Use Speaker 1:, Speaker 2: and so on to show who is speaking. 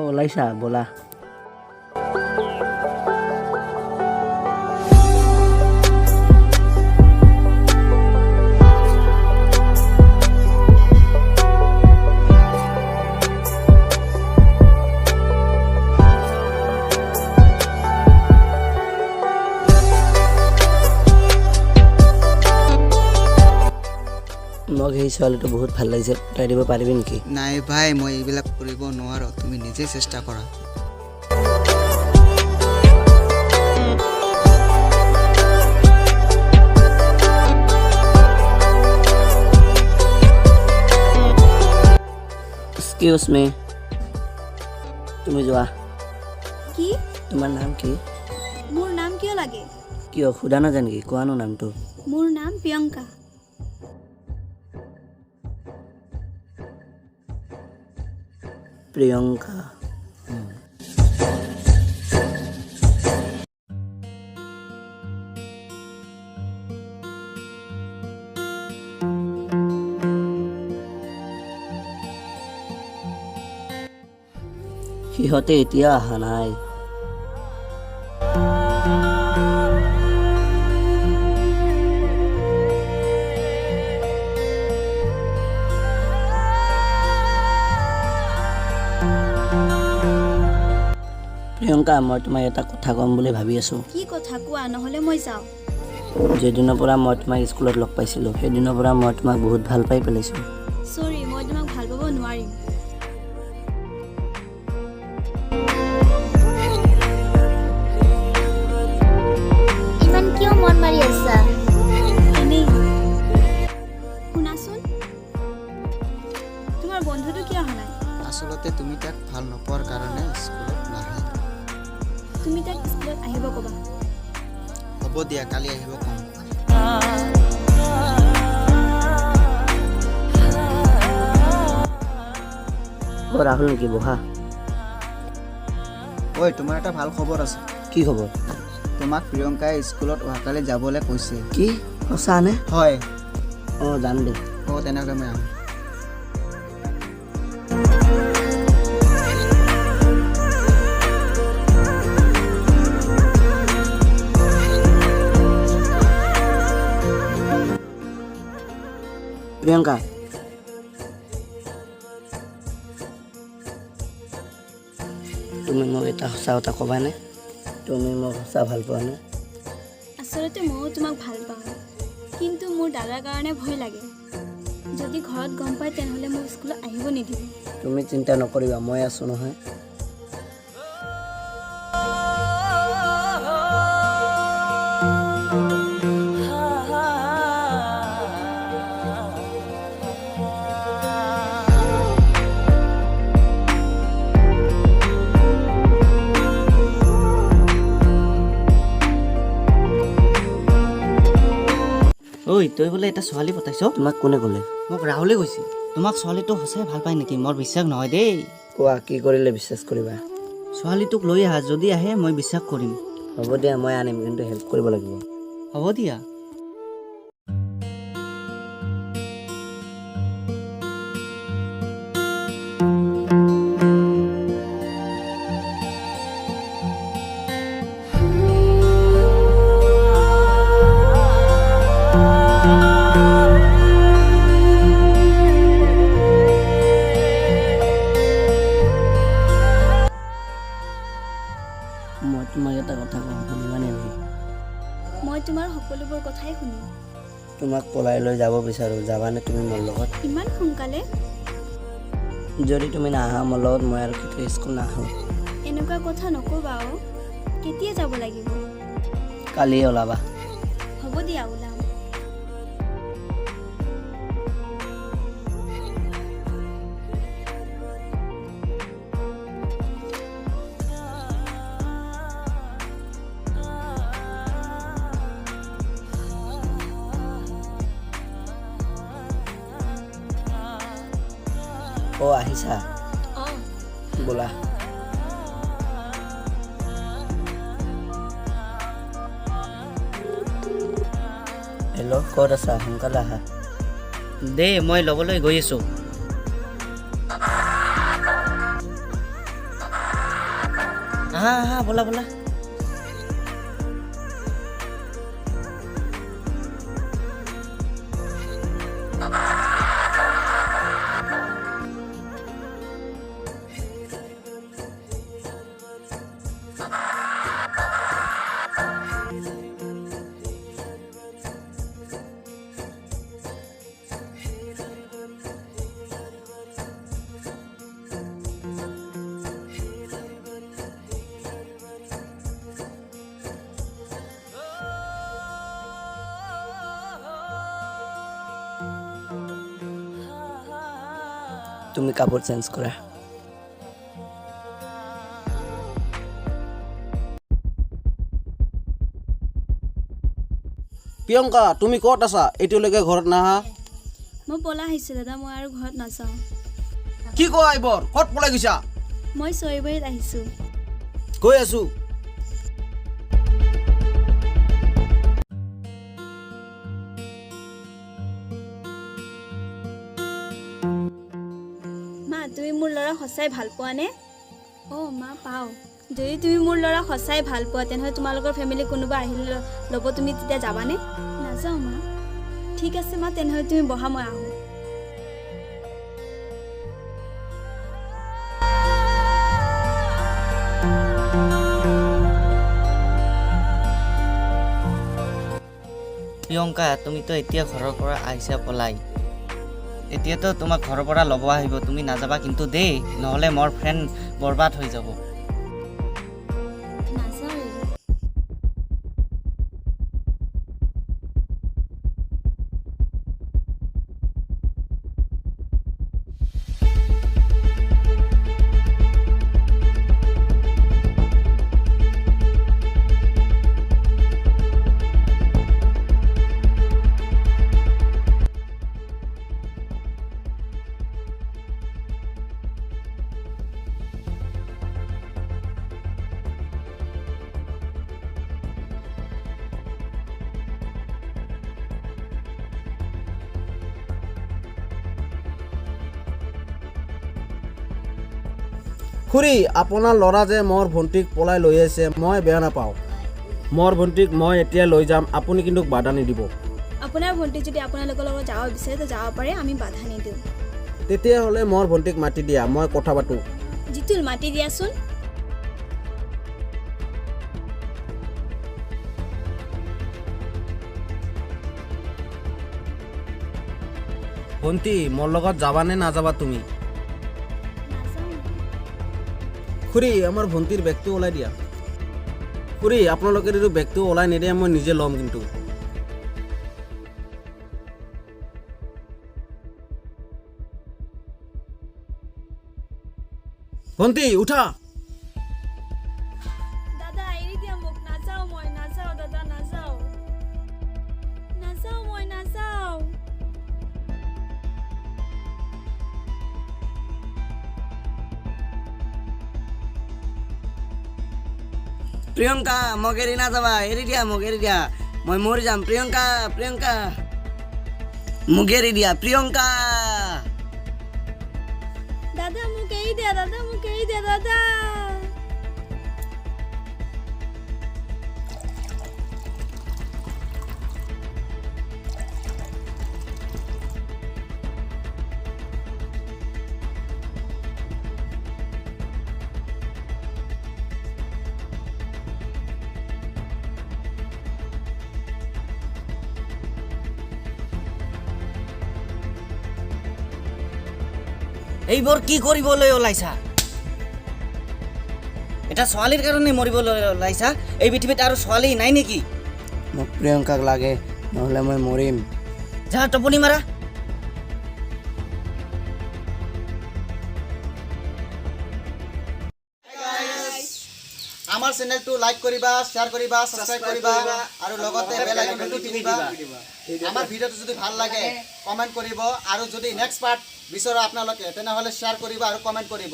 Speaker 1: ওলাইছা, ব'লা। মোক সেই ছোৱালীটো বহুত ভাল লাগিছে, পটাই দিব পাৰিবি নেকি?
Speaker 2: নাই ভাই, মই এইবিলাক কৰিব নোৱাৰোঁ, তুমি নিজে চেষ্টা কৰা।
Speaker 1: এক্সকিউজ মি, তুমি যোৱা।
Speaker 3: কি?
Speaker 1: তোমাৰ নাম কি?
Speaker 3: মোৰ নাম কিয় লাগে?
Speaker 1: কিয় সোধা নাযায় নেকি? কোৱানো নামটো।
Speaker 3: মোৰ নাম প্ৰিয়ংকা।
Speaker 1: প্ৰিয়ংকা। সিহঁতে এতিয়া অহা নাই। প্ৰিয়ংকা, মই তোমাক এটা কথা ক'ম বুলি ভাবি আছোঁ।
Speaker 3: কি কথা কোৱা, নহ'লে মই যাওঁ।
Speaker 1: যিদিনৰ পৰা মই তোমাক স্কুলত লগ পাইছিলোঁ, সেইদিনৰ পৰা মই তোমাক বহুত ভাল পাই পেলাইছোঁ।
Speaker 3: চৰি, মই তোমাক ভাল পাব নোৱাৰিম।
Speaker 4: ইমান কিয় মন মাৰি আছা?
Speaker 3: এনেই। শুনাচোন, তোমাৰ বন্ধুটো কিয় অহা নাই?
Speaker 2: আচলতে তুমি তাক ভাল নোপোৱাৰ কাৰণে স্কুলত নাহে।
Speaker 3: তুমি তাক স্কুলত আহিব ক'বা।
Speaker 2: হ'ব দিয়া, কালি আহিব ক'ম।
Speaker 1: অ' ৰাহুল নেকি? বহা।
Speaker 2: ঐ, তোমাৰ এটা ভাল খবৰ আছে।
Speaker 1: কি খবৰ?
Speaker 2: তোমাক প্ৰিয়ংকাই স্কুলত অহাকালি যাবলৈ কৈছে।
Speaker 1: কি, সঁচা নে?
Speaker 2: হয়।
Speaker 1: অঁ, যাম দে।
Speaker 2: অঁ, তেনেহ'লে মই আহোঁ।
Speaker 1: প্ৰিয়ংকা, তুমি মোক এটা সঁচা কথা ক'বানে? তুমি মোক সঁচা ভাল পোৱানে?
Speaker 3: আচলতে ময়ো তোমাক ভাল পাওঁ, কিন্তু মোৰ দাদাৰ কাৰণে ভয় লাগে। যদি ঘৰত গম পায়, তেনেহ'লে মোক স্কুলত আহিব নিদিব।
Speaker 1: তুমি চিন্তা নকৰিবা, মই আছোঁ নহয়।
Speaker 5: ঐ, তই বোলে এটা ছোৱালী পটাইছ?
Speaker 1: তোমাক কোনে ক'লে?
Speaker 5: মোক ৰাহুলে কৈছে। তোমাক ছোৱালীটো সঁচাই ভাল পায় নেকি? মোৰ বিশ্বাস নহয় দেই।
Speaker 1: কোৱা, কি কৰিলে বিশ্বাস কৰিবা?
Speaker 5: ছোৱালীটোক লৈ আহা, যদি আহে মই বিশ্বাস কৰিম।
Speaker 1: হ'ব দিয়া, মই আনিম, কিন্তু হেল্প কৰিব লাগিব।
Speaker 5: হ'ব দিয়া।
Speaker 1: মই তোমাক এটা কথা কম, শুনিবানে নাই?
Speaker 3: মই তোমাৰ সকলোবোৰ কথাই শুনিম।
Speaker 1: তোমাক পলাই লৈ যাব বিচাৰোঁ, যাবানে তুমি মোৰ লগত?
Speaker 3: ইমান সোনকালে?
Speaker 1: যদি তুমি নাহা মোৰ লগত, মই আৰু কেতিয়াও স্কুল নাহোঁ।
Speaker 3: এনেকুৱা কথা নক'বা অ'। কেতিয়া যাব লাগিব?
Speaker 1: কালিয়ে ওলাবা।
Speaker 3: হ'ব দিয়া, ওলাম।
Speaker 1: অ', আহিছা?
Speaker 3: অঁ।
Speaker 1: ব'লা। হেল্ল', ক'ত আছা? সোনকালে আহা।
Speaker 5: দে, মই ল'বলৈ গৈ আছোঁ। আহা আহা, ব'লা ব'লা।
Speaker 1: তুমি কাপোৰ চেঞ্জ কৰা।
Speaker 6: প্ৰিয়ংকা, তুমি ক'ত আছা? এতিয়ালৈকে ঘৰত নাহা?
Speaker 3: মই পলাই আহিছোঁ দাদা, মই আৰু ঘৰত নাযাওঁ।
Speaker 6: কি কোৱা এইবোৰ? ক'ত পলাই গৈছা?
Speaker 3: মই চৈবাৰীত আহিছোঁ।
Speaker 6: গৈ আছো।
Speaker 3: মা, তুমি মোৰ ল'ৰা সঁচাই ভাল পোৱানে? অঁ মা, পাওঁ। যদি তুমি মোৰ ল'ৰা সঁচাই ভাল পোৱা, তেনেহ'লে তোমালোকৰ ফেমিলি কোনোবা আহিলে ল'ব, তুমি তেতিয়া যাবানে? নাযাওঁ মা। ঠিক আছে মা, তেনেহ'লে তুমি বহা, মই আহোঁ।
Speaker 5: প্ৰিয়ংকা, তুমিতো এতিয়া ঘৰৰ পৰা আহিছা পলাই। এতিয়াতো তোমাক ঘৰৰ পৰা ল'ব আহিব, তুমি নাযাবা কিন্তু দেই, নহ'লে মোৰ ফ্ৰেণ্ড বৰবাদ হৈ যাব।
Speaker 3: নাযাওঁ।
Speaker 6: খুৰী, আপোনাৰ ল'ৰা যে মোৰ ভণ্টিক পলাই লৈ আহিছে, মই বেয়া নাপাওঁ। মোৰ ভণ্টিক মই এতিয়া লৈ যাম, আপুনি কিন্তু বাধা নিদিব।
Speaker 3: আপোনাৰ ভণ্টি যদি আপোনালোকৰ লগত যাব বিচাৰে তো যাব পাৰে, আমি বাধা নিদিওঁ।
Speaker 6: তেতিয়াহ'লে মোৰ ভণ্টিক মাতি দিয়া, মই কথা পাতোঁ।
Speaker 3: জিতুল, মাতি দিয়াচোন।
Speaker 6: ভণ্টি, মোৰ লগত যাবানে নাযাবা তুমি?
Speaker 3: নাযাওঁ।
Speaker 6: খুৰী, আমাৰ ভণ্টিৰ বেগটো ওলাই দিয়া। খুৰী, আপোনালোকে যদি বেগটো ওলাই নিদিয়ে, মই নিজে ল'ম কিন্তু। ভণ্টি, উঠা।
Speaker 3: দাদা, এৰি দিয়া মোক, নাযাওঁ মই, নাযাওঁ দাদা, নাযাওঁ, নাযাওঁ মই, নাযাওঁ।
Speaker 1: প্ৰিয়ংকা, মোক এৰি নাযাবা, এৰি দিয়া মোক, এৰি দিয়া, মই মৰি যাম। প্ৰিয়ংকা, প্ৰিয়ংকা, মোক এৰি দিয়া প্ৰিয়ংকা।
Speaker 3: দাদা, মোক এৰি দিয়া, দাদা, মোক এৰি দিয়া দাদা।
Speaker 5: এইবোৰ কি কৰিবলৈ ওলাইছা? এটা ছোৱালীৰ কাৰণে মৰিবলৈ ওলাইছা? এই পৃথিৱীত আৰু ছোৱালী নাই নেকি?
Speaker 1: মোক প্ৰিয়ংকাক লাগে, নহ'লে মই মৰিম।
Speaker 5: যা, টোপনি মাৰা।
Speaker 2: আমাৰ চেনেলটো লাইক কৰিবা, শ্বেয়াৰ কৰিবা, ছাবস্ক্ৰাইব কৰিবা আৰু লগতে বেল আইকনটো টিপিবা। আমাৰ ভিডিঅ'টো যদি ভাল লাগে কমেণ্ট কৰিব আৰু যদি নেক্সট পাৰ্ট বিচৰা আপোনালোকে, তেনেহ'লে শ্বেয়াৰ কৰিব আৰু কমেণ্ট কৰিব।